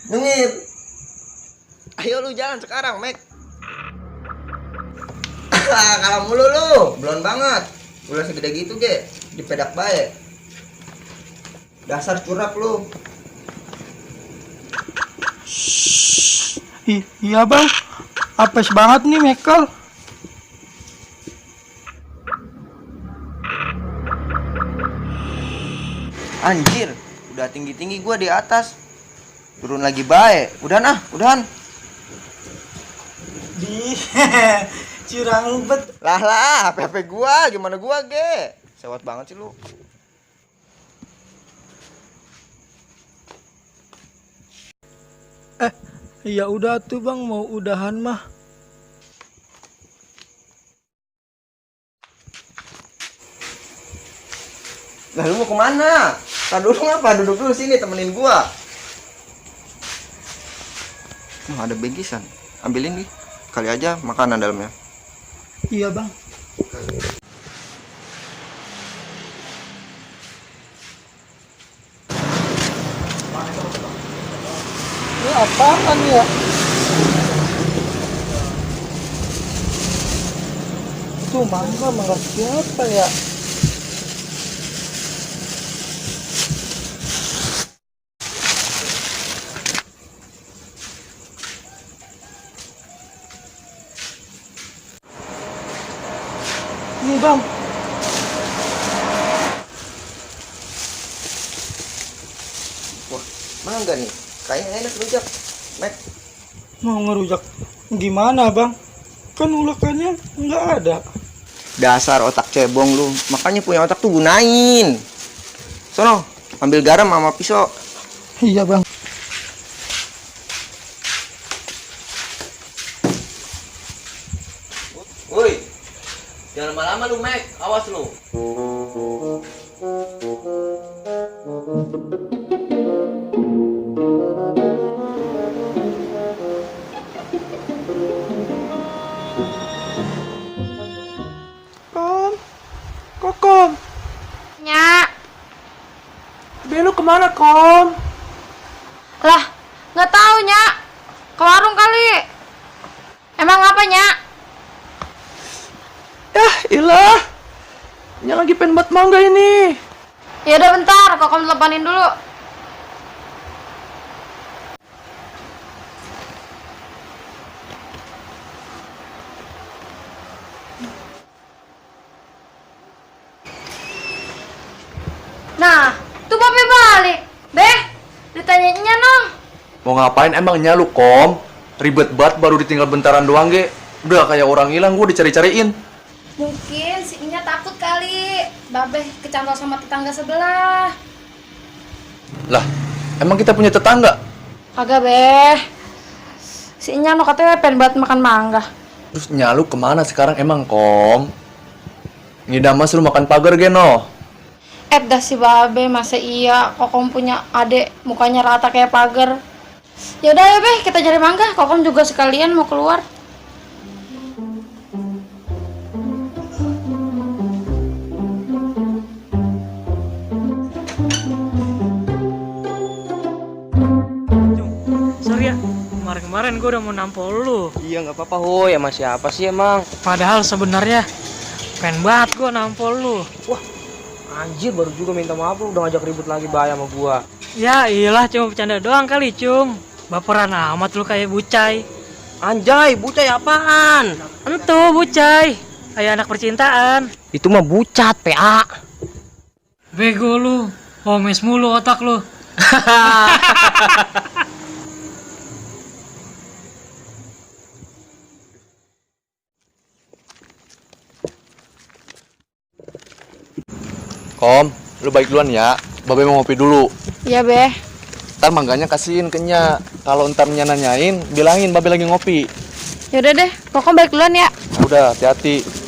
Nyengir. Ayo lu jalan sekarang, Mek. Kalau mulu lu, belum banget. Udah segede gitu, Ge. Dipedak baik. Dasar curap lu. Iya bang, apes banget nih Michael. Anjir, udah tinggi-tinggi gua di atas. Turun lagi baik. Udahan. Di curang rubet. Lah, HP gua, gimana gua, Ge? Sewot banget sih lu. Ya udah tuh bang, mau udahan mah. Nah, lu mau kemana? Tar dulu ngapa? Duduk dulu sini, temenin gua. Ada bingkisan. Ambilin nih. Kali aja makanan dalamnya. Iya bang. Ini apaan ya? Tuh mangga siapa ya? Nih bang. Wah, mangga nih. Kayaknya enak rujak. Mek, Mau ngerujak gimana bang? Kan ulekannya nggak ada. dasar otak cebong lu. Makanya punya otak tuh gunain. Sono, ambil garam sama pisau. Iya bang. Woi, jangan lama-lama lu, Mek. Awas lu. Kom, Kom. Nyak, Belu kemana Kom? lah nggak tahu Nyak, ke warung kali. Emang apa Nyak? Yah ilah, Nya lagi pengen buat mangga ini. Ya udah bentar, Kokom teleponin dulu. Nah, tuh Babe balik. Beh, ditanyanya nong. Mau ngapain emangnya lu, Kom? Ribet banget baru ditinggal bentaran doang, Ge. Udah kayak orang hilang, gua dicari-cariin. Mungkin si Inya takut kali. Babe kecantol sama tetangga sebelah. Lah, emang kita punya tetangga? Kagak Beh. Si Inya no katanya pengen buat makan mangga. Terus nyalu kemana sekarang emang, Kom? Ngidam mas lu makan pagar, Geno. Dah si Babe, masa iya Kokom punya adek mukanya rata kayak pagar. Yaudah ya Beh, kita cari mangga. Kokom juga sekalian mau keluar. Sorry ya, kemarin gue udah mau nampol lu. Iya nggak apa-apa Hoy, sama siapa sih emang? Padahal sebenarnya pengen banget gue nampol lu. Wah, anjir baru juga minta maaf lu udah ngajak ribut lagi bahaya sama gua. Ya iyalah, cuma bercanda doang kali cum. Baperan amat lu kayak bucai. Anjay, bucay apaan? Entuh bucai, kayak anak percintaan. Itu mah bucat, PA. Bego lu, homes mulu otak lu. Kom, lu baik duluan ya. Babe mau ngopi dulu. Iya Beh. Ntar mangganya kasihin ke Nya. Kalau ntar Nya nanyain, bilangin Babe lagi ngopi. Yaudah deh, Kokom balik duluan ya. Udah, hati-hati.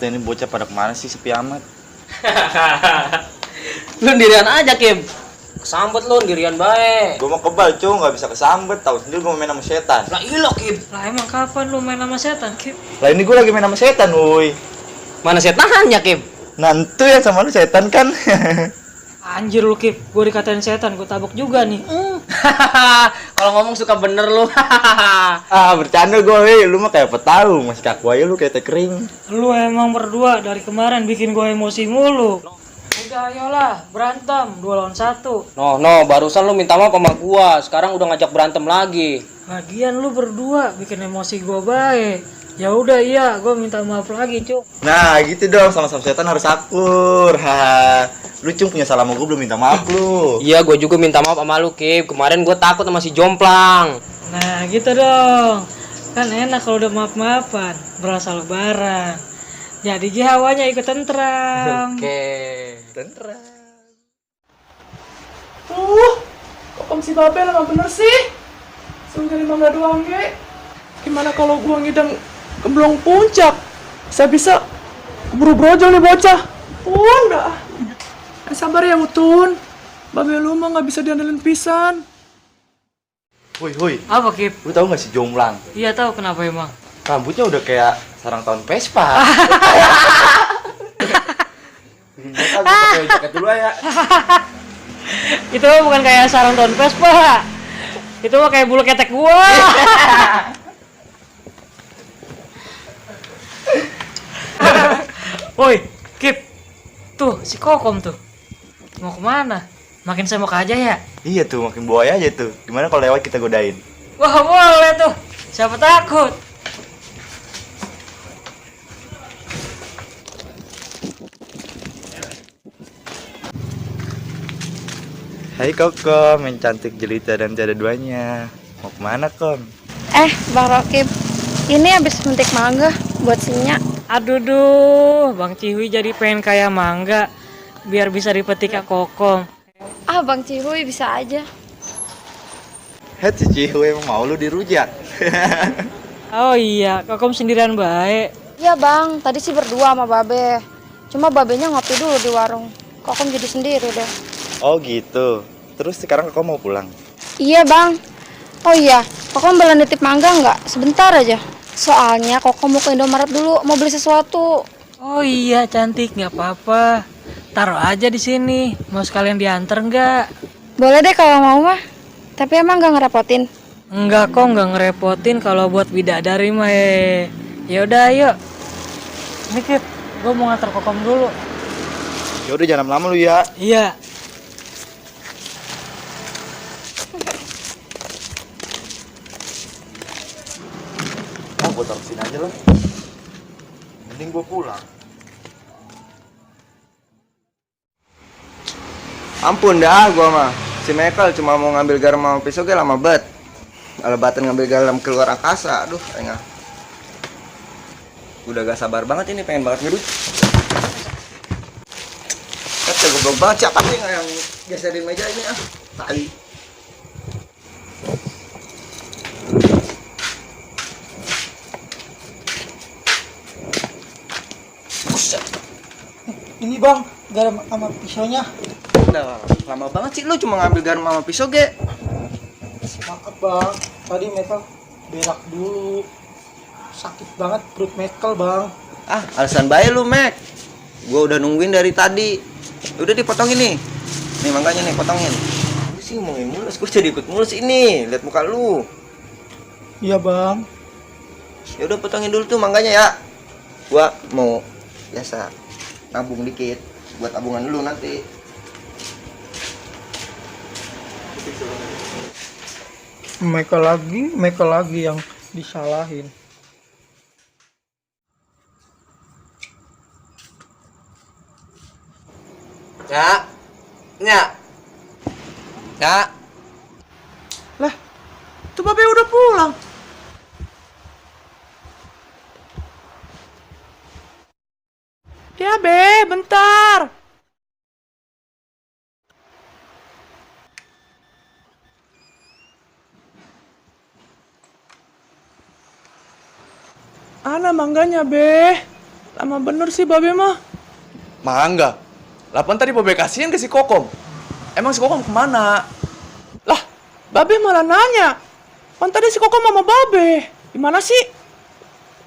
Ini bocah pada kemana sih, sepi amat. Lu dirian aja, Kim. Kesambet lu dirian bae. Gue mau kebal, Cung. Nggak bisa kesambet. Tahu sendiri gue mau main sama setan. Lah ilo, Kim. Lah emang kapan lu main sama setan, Kip? Lah ini gue lagi main sama setan, woi. Mana setannya, Kim? Nanti yang sama lu setan kan? Anjir lu, Kip. Gue dikatain setan, gue tabok juga nih. Kalau ngomong suka bener lu. Ah, bercanda gue, woi. Lu mah kayak petahu. Masih kaku aja lu kayak teh kering. Lu emang berdua dari kemarin bikin gue emosi mulu. Udah ayolah, berantem 2 lawan 1. No, barusan lu minta maaf sama gua. Sekarang udah ngajak berantem lagi. Lagian lu berdua bikin emosi gue baik. Ya udah iya, gue minta maaf lagi, Cuk. Nah, gitu dong. Sama-sama setan harus akur. Haha. Lu Cung punya salah sama gue belum minta maaf lu. Iya, gua juga minta maaf sama lu, Kim. Kemarin gua takut sama si Jomplang. Nah gitu dong. Kan enak kalau udah maaf-maafan. Berasa lebaran. Jadi hawanya ikut tentram. Oke. Tentram. Kok si Babe lama bener sih? Suruh cari mangga doang, ge. Gimana kalau gua ngidam gemblong puncak? Bisa-bisa keburu brojol nih bocah. Dah. Sabar ya, Mutun. Babe lu mah nggak bisa diandelin pisan. Woi. Apa, Kip? Lu tahu nggak si Jomplang? Iya tahu kenapa emang. Rambutnya udah kayak sarang tahun Vespa. Pakai jaket dulu ya. Itu mah bukan kayak sarang tahun Vespa. Itu mah kayak bulu ketek gua. Woi, Kip. Tuh, si Kokom tuh. Mau kemana? Makin semok aja ya? Iya tuh, makin buaya aja tuh. Gimana kalau lewat kita godain? Wah, boleh tuh. Siapa takut? Hai Kokom, yang cantik jelita dan tiada duanya. Mau kemana, Kom? Bang Rokib, ini habis metik mangga buat Sinya. Aduh, Bang Cihui jadi pengen kayak mangga biar bisa dipetik Kak Kokom. Bang Cihuy bisa aja. Het si Cihu emang mau lu dirujak. Oh iya, Kokom sendirian baik. Iya bang, tadi sih berdua sama Babe. Cuma Babenya ngopi dulu di warung. Kokom jadi sendiri deh. Oh gitu. Terus sekarang Kokom mau pulang? Iya bang. Oh iya, Kokom boleh nitip mangga nggak? Sebentar aja. Soalnya Kokom mau ke Indomaret dulu, mau beli sesuatu. Oh iya, cantik, nggak apa-apa. Taruh aja di sini. Mau sekalian diantar nggak? Boleh deh kalau mau mah. Tapi emang nggak ngerepotin. Enggak kok, nggak ngerepotin kalau buat bidadari mah. Ya udah, ayo. Nih Kip, gue mau ngantar Kokom dulu. Ya udah jangan lama lu ya. Iya. Oh, gua taruh sini aja lah. Mending gua pulang. Ampun dah gua mah. Si Michael cuma mau ngambil garam sama pisau ge lama bet. Alebatan ngambil garam keluar angkasa. Aduh, enggak. Udah gak sabar banget ini, pengen banget ngerut. Kata goblok banget siapa sih yang geserin meja ini ah. Tai. Ini Bang, garam sama pisaunya. Udah lama banget sih lu cuma ngambil garam sama pisau ge. Maaf Bang, tadi Michael berak dulu. Sakit banget perut Michael Bang. Ah, alasan baik lu, Mek. Gua udah nungguin dari tadi. Udah dipotongin nih. Nih mangganya nih, potongin. Lu sih ngomongin mulus, gua jadi ikut mulus ini. Lihat muka lu. Iya Bang. Ya udah potongin dulu tuh mangganya ya. Gua mau biasa nabung dikit buat tabungan dulu nanti. Michael lagi yang disalahin. Ya. Lah, tuh Babe udah pulang. Ya, Be, bentar. Ana mangganya, Be. Lama bener sih Babe mah. Mangga. Lapan tadi Babe kasihan ke si Kokom. Emang si Kokom kemana? Lah, Babe malah nanya. Kan tadi si Kokom sama Babe. Gimana sih?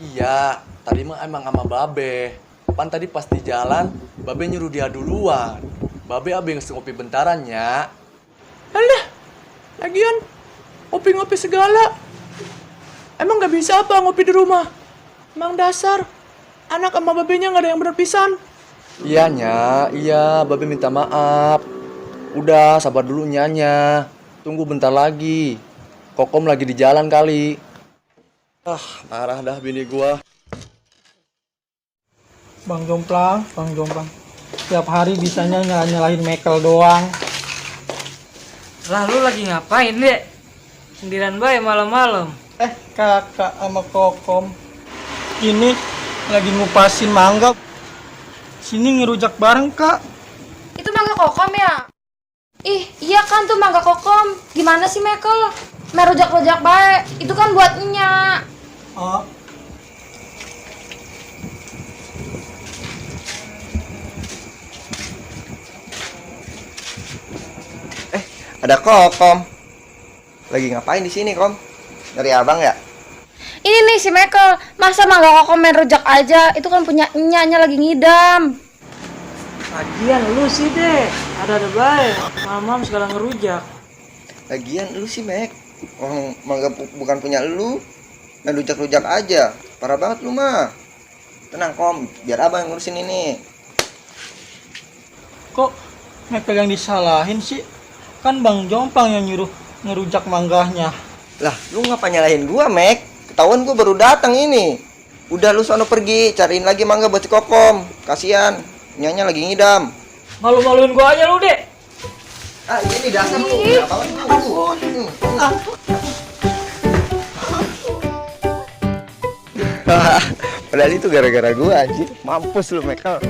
Iya, tadi mah emang sama Babe. Pan tadi pas di jalan, Babe nyuruh dia duluan. Babe abis ngopi bentarannya. Alah, lagian ngopi-ngopi segala. Emang gak bisa apa ngopi di rumah? Emang dasar. Anak sama babenya gak ada yang bener pisan. Iya, Nya. Iya, Babe minta maaf. Udah, sabar dulu, Nyanya. Tunggu bentar lagi. Kokom lagi di jalan kali. Ah, marah dah bini gua. Bang Jomplang. Tiap hari bisanya nyalahin Michael doang. Lah lu lagi ngapain, Dek? Sendirian bae malam-malam. Kakak sama Kokom ini lagi ngupasin mangga. Sini ngerujak bareng, Kak. Itu mangga kokom ya? Ih, iya kan tuh mangga kokom. Gimana sih Michael? Merujak-rujak bae. Itu kan buat Nya. Oh, Ada Kokom. Lagi ngapain di sini, Kom? Dari abang ya? Ini nih si Michael. Masa mangga kokom main rujak aja? Itu kan punya Nya lagi ngidam. Lagian lu sih, Dek. Ada bae. Malam-malam segala ngerujak. Lagian lu sih, Mek. Orang mangga bukan punya lu. Main rujak-rujak aja. Parah banget lu mah. Tenang, Kom. Biar abang yang ngurusin ini. kok Michael yang disalahin sih? Kan Bang Jomplang yang nyuruh ngerujak manggahnya. Lah, lu ngapa nyalahin gua, Mek? Ketahuan gua baru datang ini. Udah lu sono pergi, cariin lagi mangga buat si Kokom. Kasihan, Nyanya lagi ngidam. Malu-maluin gua aja lu, Dek. Ah, ini dasar lu. Apaan lu? Padahal itu gara-gara gua, anjir. Mampus lu, Michael.